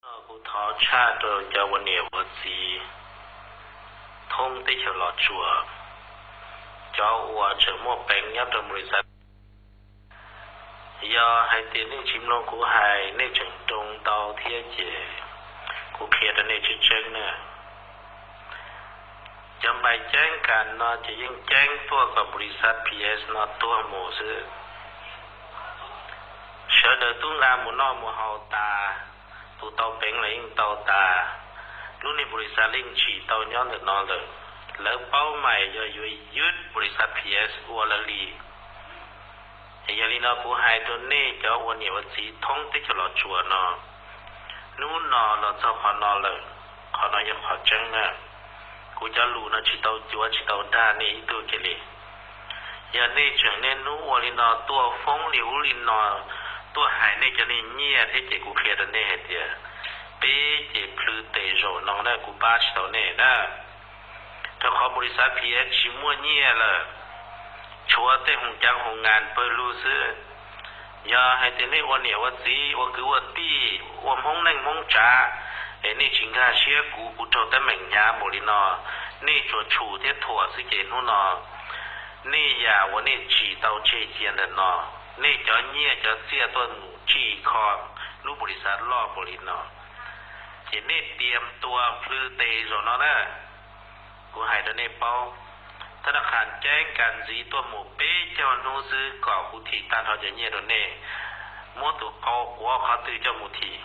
Kuv thov tshaj rau cov ua niam ua txiv thoob teb chaws Los Tsuas, cov uas tseem muaj peev nyob rau npaus li xav, yog hais tias nej tsis mloog kuv hais, nej tseem roo ntau thiab ces kuv qhia rau nej tseeb tseeb na. Cov npais ceeb kas no ces yeej ceeb tuaj kom npaus li xav P S no tuag mus xwb. Sawv daws twb nqa mus noj mus haus tas, tus tau peev los yeej tau tas. Lub niag npaus li xav yeej tsis tau nyob ntawm no lawm. Lawv paub mas yog yuav ywj npaus li xav P S ua lawv li. Yog li no kuv hais rau nej cov ua niam ua txiv thoob teb chaws Los Tsuas no, hnub no los txog qhov no lawm, qhov no yog qhov tseeb na. Kuv cov lus no tsis tau cuav tsis tau dag nej ib tug kiag li. Yog nej tseem niaj hnub ua li no tuaj foob li ub li no, tuaj hais nej cov niag nyiaj thiab ces kuv qhia rau nej hais tias peb ces plhws tes zaum no na kuv pab tsis tau nej na. Rau qhov npaus li xav P S tsis muaj nyiaj lawm, tshuav tej hoo cav hoo ngas pawg lug xwb. Yog hais tias nej ua niam ua txiv ua kwv ua tij ua Hmoob neej Hmoob tsav, es nej tsis nkag siab kuv, kuv raug teeb meem hnyav npaum li no, nej tsuas tshum thiab thuam xwb ces hnub no nej yam uas nej tsim tau tseg cia ntawm no, nej cov nyiaj cov txiaj tuaj mus tsij kho lub npaus li xav loj npaum li no, ces nej tias tua plhws tes zaum no na. Kuv hais rau nej paub, thab nab qhas ceeb kas ntxiv tuaj mus peb caug hnub xwb kom kuv thim tag nrho cov nyiaj rau nej. Muab tus qau quav qhov twg coj mus thim.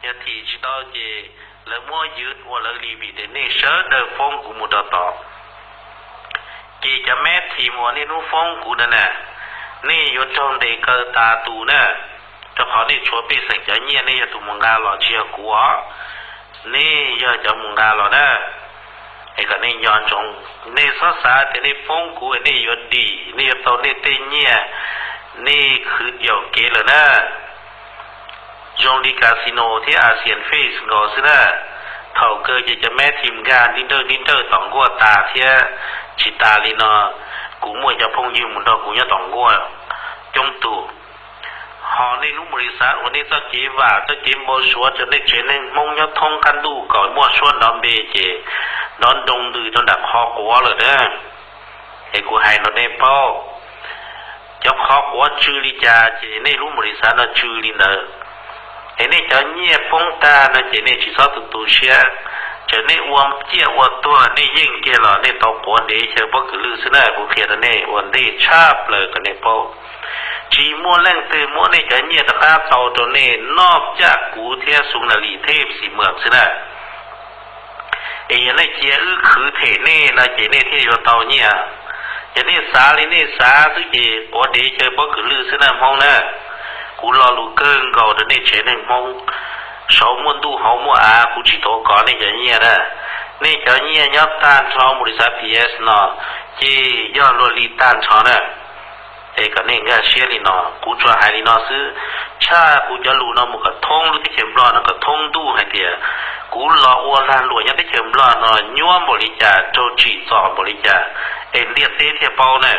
Yog thim tsis tau ces lawv muab ywj ua lawv li vim tias nej sawv daws foob kuv mus rau tod. Ces cov mab thim uas niaj hnub foob kuv na na, nej yuav raug ntes kaw tas tus na, rau qhov nej tshuav pej xeem cov nyiaj, nej yog tus mus nqa los tsis yog kuv os, nej yog cov mus nqa los na. Es kom nej nco ntsoov, nej txhob xav tias nej foob kuv nej yuav dim, nej yuav tau nej tej nyiaj, nej khwv yaum kev lawm na. Zoo li casino thiab Asian Face nkaus xwb na. Thaum kawg ces cov mab thim nkag nti nrawj nti nrawj tom nkuaj tas thiab. Tsis tas li no, kuv muaj cov phooj ywg mus nrog kuv nyob tom nkuaj coob tus. Ho nej lub npaus li xav uas nej txoj kev vam txoj kev npau suav rau nej tsev neeg Hmoob nyob thoob qab ntuj kom muaj suab nrov npe ces nrov nroo ntws rau nram qhov quav lawm na. Es kuv hais rau nej paub, cov qhov quav tsw li cas ces nej lub npaus li xav no tsw li ntawd. Es nej cov nyiaj poob tag no ces nej tsis txhob tu tu siab. Txawm nej ua ciaj ua tuag nej yeej kiag los nej tau quav ntev chaw pob kws lwj xwb na. Kuv qhia rau nej ua ntej tshaj plaws kom nej paub, tsis muaj leej twg muab nej cov nyiaj rov qab tau rau nej noj caj kuv thiab xu na li thej xis mws xwb na. Es yog nej cia wb khwv them nej no ces nej thiaj yuav tau nyiaj. Yog nej xav li nej xav xwb ces quav ntev chaw pob kws lwj xwb na Hmoob na. Kuv lo lus kawg nkaus rau nej tsev neeg Hmoob, saum muaj ntuj hauv muaj av, kuv tsis tuav kov nej cov nyiaj na. Nej cov nyiaj nyob tag nrho npaus li xav P S no ces yog luag li tag nrho na. Es kom nej nkag siab li no, kuv tsuas hais li no xwb. Tshaj kuv cov lus no mus kom thoob lub teb chaws Nplog no, kom thoob ntuj hais tias kuv los ua lag luam nyob teb chaws Nplog no nyuaj npaum li cas, raug tsim txom npaum li cas, es ntiaj teb thiaj paub na.